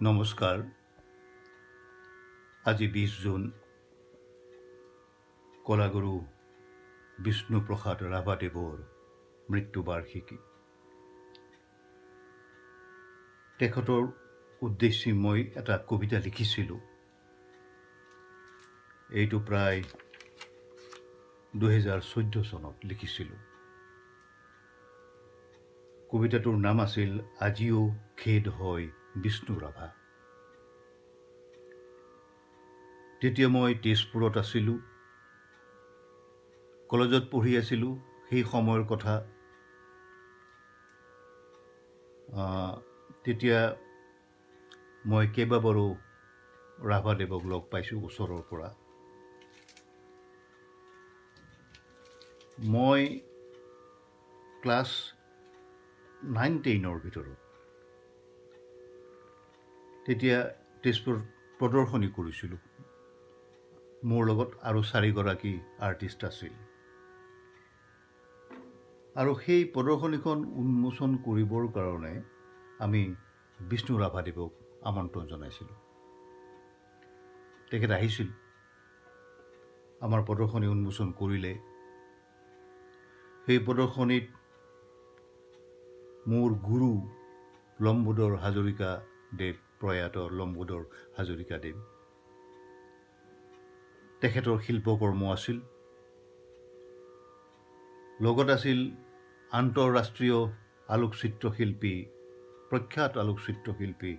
নমস্কাৰ। আজি 20 জুন, কলাগুৰু বিষ্ণুপ্ৰসাদ ৰাভাদেৱৰ মৃত্যুবাৰ্ষিকী। তেখেতৰ উদ্দেশ্যি মই এটা কবিতা লিখিছিলোঁ। এইটো প্ৰায় 2014 চনত লিখিছিলোঁ। কবিতাটোৰ নাম আছিল "আজিও খেদ হয় বিষ্ণু ৰাভা"। তেতিয়া মই তেজপুৰত আছিলোঁ, কলেজত পঢ়ি আছিলোঁ। সেই সময়ৰ কথা। তেতিয়া মই কেইবাবাৰো ৰাভাদেৱক লগ পাইছোঁ ওচৰৰ পৰা। মই ক্লাছ 9-10ৰ ভিতৰত তেতিয়া তেজপুৰত প্ৰদৰ্শনী কৰিছিলোঁ। মোৰ লগত আৰু চাৰিগৰাকী আৰ্টিষ্ট আছিল আৰু সেই প্ৰদৰ্শনীখন উন্মোচন কৰিবৰ কাৰণে আমি বিষ্ণু ৰাভাদেৱক আমন্ত্ৰণ জনাইছিলোঁ। তেখেত আহিছিল, আমাৰ প্ৰদৰ্শনী উন্মোচন কৰিলে। সেই প্ৰদৰ্শনীত মোৰ গুৰু লম্বোদৰ হাজৰিকাদেৱ, প্ৰয়াত লম্বোদৰ হাজৰিকাদেৱ, তেখেতৰ শিল্পকৰ্ম আছিল। লগত আছিল আন্তঃৰাষ্ট্ৰীয় আলোকচিত্ৰশিল্পী, প্ৰখ্যাত আলোকচিত্ৰশিল্পী,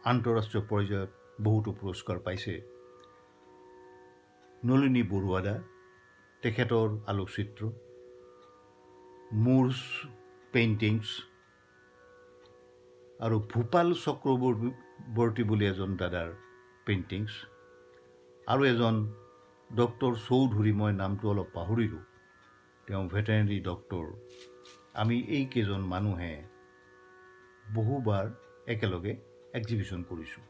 আন্তঃৰাষ্ট্ৰীয় পৰ্যায়ত বহুতো পুৰস্কাৰ পাইছে, নলিনী বৰুৱাদা, তেখেতৰ আলোকচিত্ৰ, মোৰ পেইণ্টিংছ আৰু ভূপাল চক্ৰৱৰ্তী বুলি এজন দাদাৰ পেইণ্টিংছ আৰু এজন ডক্টৰ চৌধুৰী, মই নামটো অলপ পাহৰিলোঁ, তেওঁ ভেটেৰিনেৰী ডক্টৰ। আমি এইকেইজন মানুহে বহুবাৰ একেলগে এক্সিবিশ্যন কৰিছোঁ।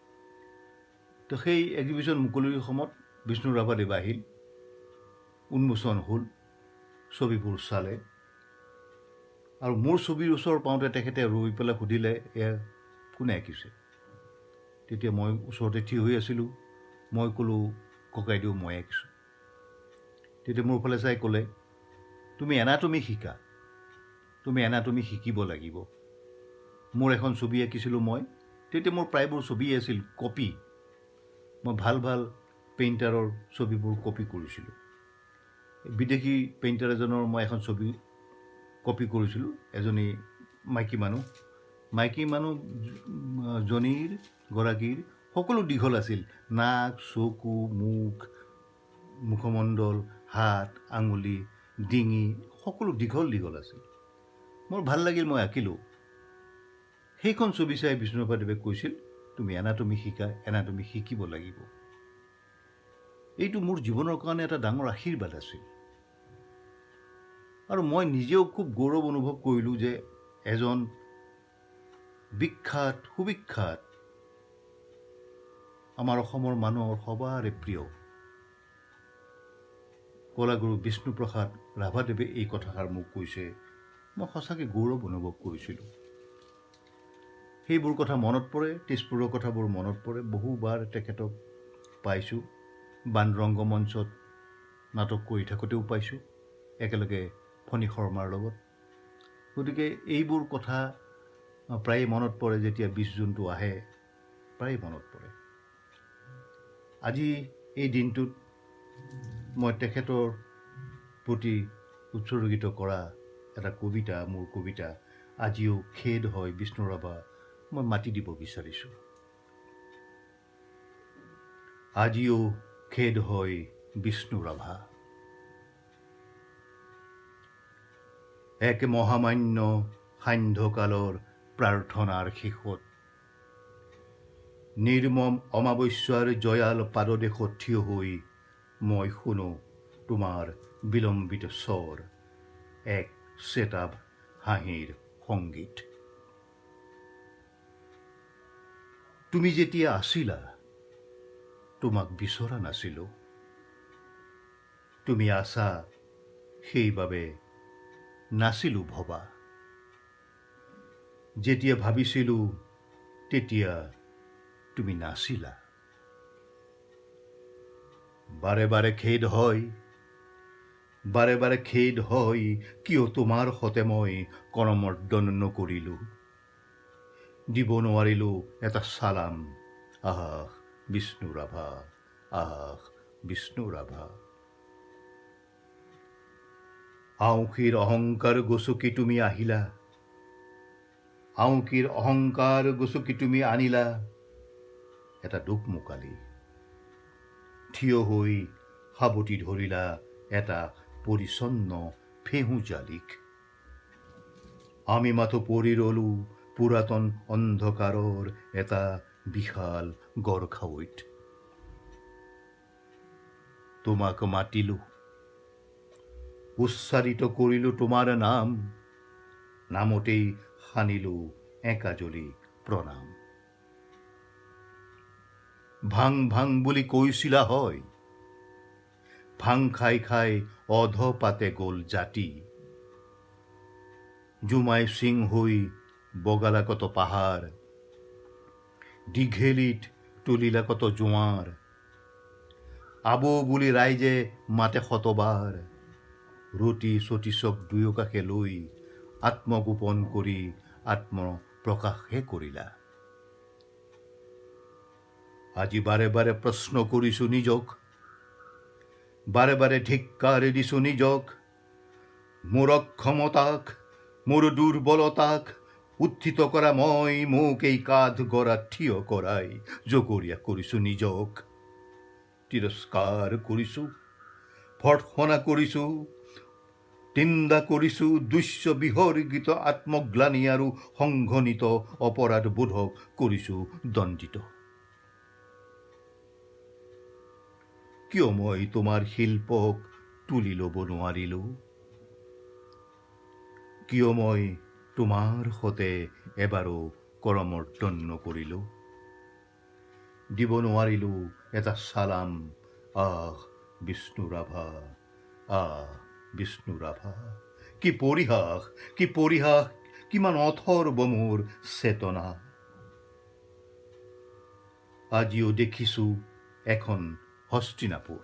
তো সেই এক্সিবিশ্যন মুকলিৰ সময়ত বিষ্ণু ৰাভাদেৱ আহিল, উন্মোচন হ'ল, ছবিবোৰ চালে আৰু মোৰ ছবিৰ ওচৰ পাওঁতে তেখেতে ৰৈ পেলাই সুধিলে, "এয়া কোনে আঁকিছে?" তেতিয়া মই ওচৰতে থিয় হৈ আছিলোঁ। মই ক'লোঁ, "ককাইদেউ, মই আঁকিছোঁ।" তেতিয়া মোৰ ফালে চাই ক'লে, "তুমি এনাটমি শিকা, তুমি এনাটমি শিকিব লাগিব।" মোৰ এখন ছবি আঁকিছিলোঁ মই। তেতিয়া মোৰ প্ৰায়বোৰ ছবি আছিল কপি। মই ভাল ভাল পেইণ্টাৰৰ ছবিবোৰ কপি কৰিছিলোঁ। বিদেশী পেইণ্টাৰ এজনৰ মই এখন ছবি কপি কৰিছিলোঁ। এজনী মাইকী মানুহ, মাইকী মানুহজনীৰ গৰাকীৰ সকলো দীঘল আছিল, নাক, চকু, মুখ, মুখমণ্ডল, হাত, আঙুলি, ডিঙি সকলো দীঘল দীঘল আছিল। মোৰ ভাল লাগিল, মই আঁকিলোঁ। সেইখন ছবি চাই বিষ্ণুৰাভাদেৱে কৈছিল, "তুমি এনাটমি শিকা, এনাটমি শিকিব লাগিব।" এইটো মোৰ জীৱনৰ কাৰণে এটা ডাঙৰ আশীৰ্বাদ আছিল আৰু মই নিজেও খুব গৌৰৱ অনুভৱ কৰিলোঁ যে এজন বিখ্যাত, সুবিখ্যাত, আমাৰ অসমৰ মানুহৰ সবাৰে প্ৰিয় কলাগুৰু বিষ্ণুপ্ৰসাদ ৰাভাদেৱে এই কথাষাৰ মোক কৈছে। মই সঁচাকৈ গৌৰৱ অনুভৱ কৰিছিলোঁ। সেইবোৰ কথা মনত পৰে, তেজপুৰৰ কথাবোৰ মনত পৰে। বহুবাৰ তেখেতক পাইছোঁ, বাণ ৰংগমঞ্চত নাটক কৰি থাকোঁতেও পাইছোঁ একেলগে ফণী শৰ্মাৰ লগত। গতিকে এইবোৰ কথা প্ৰায়ে মনত পৰে। যেতিয়া 20 জুনটো আহে, প্ৰায়ে মনত পৰে। আজি এই দিনটোত মই তেখেতৰ প্ৰতি উৎসৰ্গিত কৰা এটা কবিতা, মোৰ কবিতা "আজিও খেদ হয় বিষ্ণু ৰাভা" মই মাতি দিব বিচাৰিছোঁ। আজিও খেদ হয় বিষ্ণু ৰাভা। এক মহামান্য সান্ধ্যকালৰ প্ৰাৰ্থনাৰ শেষত নিৰ্মম অমাৱস্যাৰ জয়াল পাদদেশত থিয় হৈ মই শুনো তোমাৰ বিলম্বিত স্বৰ, এক শ্বেতাভ হাঁহিৰ সংগীত। তুমি যেতিয়া আছিলা, তোমাক বিচৰা নাছিলোঁ। তুমি আছা, সেইবাবে নাছিলোঁ ভবা। যেতিয়া ভাবিছিলোঁ, তেতিয়া তুমি নাছিলা। বাৰে বাৰে খেদ হয়, বাৰে বাৰে খেদ হয়, কিয় তোমাৰ সতে মই কৰমৰ্দন নকৰিলোঁ, দিব নোৱাৰিলোঁ এটা চালাম। আহ বিষ্ণু ৰাভা, আহ বিষ্ণু ৰাভা। আউসীৰ অহংকাৰ গচকি তুমি আহিলা, আউসীৰ অহংকাৰ গচকি তুমি আনিলা এটা দোকমোকালি, থিয় হৈ সাৱটি ধৰিলা এটা পৰিচ্ছন্ন ফেঁহুজালিক। আমি মাথো পৰি ৰলো পুৰাতন অন্ধকাৰৰ এটা বিশাল গড়খাৱৈত। তোমাক মাতিলো, উচ্চাৰিত কৰিলো তোমাৰ নাম, নামতেই সানিলো একাজলি প্ৰণাম। ভাং ভাং বুলি কৈছিলা হয়, ভাং খাই খাই অধপাতে গ'ল জাতি। জুমাই সিং হৈ বগালা কত পাহাৰ, দীঘেলিত তুলিলা কত জোঁৱাৰ। আবৌ বুলি ৰাইজে মাতে শতবাৰ, ৰুটি চতিচক দুয়োকাষে লৈ আত্মগোপন কৰি আত্মপ্ৰকাশহে কৰিলা। আজি বাৰে বাৰে প্ৰশ্ন কৰিছোঁ নিজক, বাৰে বাৰে ধিক্কাৰ দিছোঁ নিজক, মোৰ অক্ষমতাক, মোৰ দুৰ্বলতাক উত্থিত কৰা মই মোক এই কাঠ গড়াত থিয় কৰাই জগৰীয়া কৰিছোঁ নিজক। তিৰস্কাৰ কৰিছোঁ, ভৰ্ৎসনা কৰিছোঁ, নিন্দা কৰিছোঁ, দুষ্য বিহৰ্গিত আত্মগ্লানি আৰু সংঘনিত অপৰাধবোধক কৰিছোঁ দণ্ডিত। কিয় মই তোমাৰ শিল্পক তুলি ল'ব নোৱাৰিলোঁ? কিয় মই তোমাৰ সতে এবাৰো কৰমৰ্দন নকৰিলোঁ, দিব নোৱাৰিলোঁ এটা চালাম? আহ বিষ্ণু ৰাভা, আহ বিষ্ণু ৰাভা। কি পৰিহাস, কি পৰিহাস, কিমান অথৰ্ব মোৰ চেতনা। আজিও দেখিছোঁ এখন হস্তিনাপুৰ,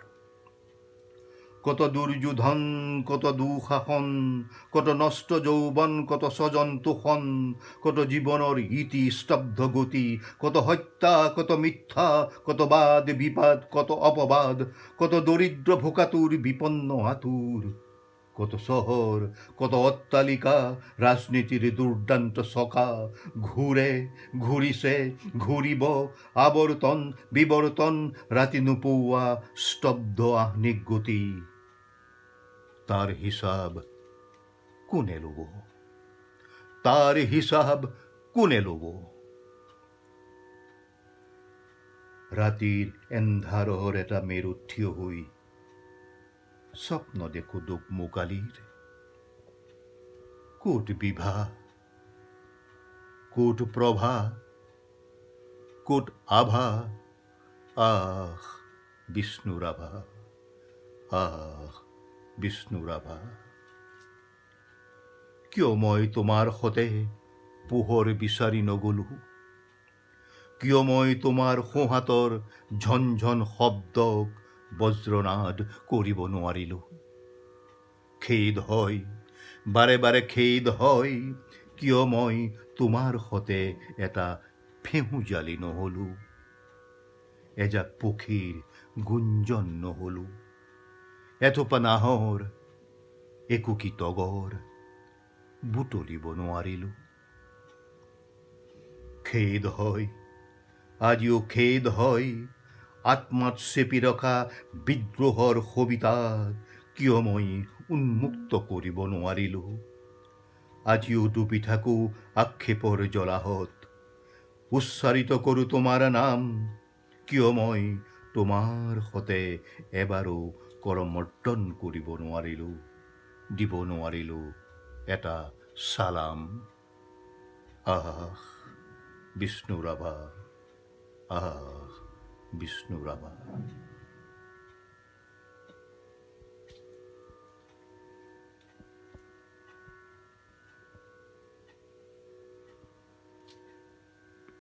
কত দুৰ্যোধন, কত দুঃশাসন, কত নষ্ট যৌৱন, কত স্বজন তোষণ, কত জীৱনৰ ইতি স্তব্ধ গতি, কত হত্যা, কত মিথ্যা, কত বাদ বিবাদ, কত অপবাদ, কত দৰিদ্ৰ ভোকাতুৰ বিপন্ন আতুৰ, কত চহৰ, কত অট্টালিকা, ৰাজনীতিৰ দুৰ্দান্ত চকা ঘূৰে, ঘূৰিছে, ঘূৰিব, আৱৰ্তন বিৱৰ্তন, ৰাতি নোপোৱা স্তব্ধ আহ্নিক গতি। তাৰ হিচাপ কোনে ল'ব? তাৰ হিচাপ কোনে ল'ব? ৰাতিৰ এন্ধাৰৰ এটা মেৰুত থিয় হৈ স্বপ্ন দেখো দোকমোকালিৰ। ক'ত বিভা, ক'ত প্ৰভা, ক'ত আভা? আহ বিষ্ণু ৰাভা, আহ বিষ্ণু ৰাভা। কিয় মই তোমাৰ সতে পোহৰ বিচাৰি নগলো? কিয় মই তোমাৰ সোঁহাতৰ ঝনঝন শব্দক বজ্ৰনাদ কৰিব নোৱাৰিলোঁ? খেদ হয়, বাৰে বাৰে খেদ হয়, কিয় মই তোমাৰ সতে এটা ফেঁহুজালি নহলোঁ, এজাক পক্ষীৰ গুঞ্জন নহলোঁ, এথোপা নাহৰ, একুকি তগৰ বুটলিব নোৱাৰিলোঁ? খেদ হয়, আজিও খেদ হয়, আত্মাত চেপি ৰখা বিদ্ৰোহৰ সবিতাক কিয় মই উন্মুক্ত কৰিব নোৱাৰিলোঁ? আজিও ডুবি থাকোঁ আক্ষেপৰ জলাহত, উচ্চাৰিত কৰোঁ তোমাৰ নাম, কিয় মই তোমাৰ সতে এবাৰো কৰমৰ্দন কৰিব নোৱাৰিলোঁ, দিব নোৱাৰিলোঁ এটা চালাম? আহ বিষ্ণু ৰাভা, আহ বিষ্ণু ৰাভা।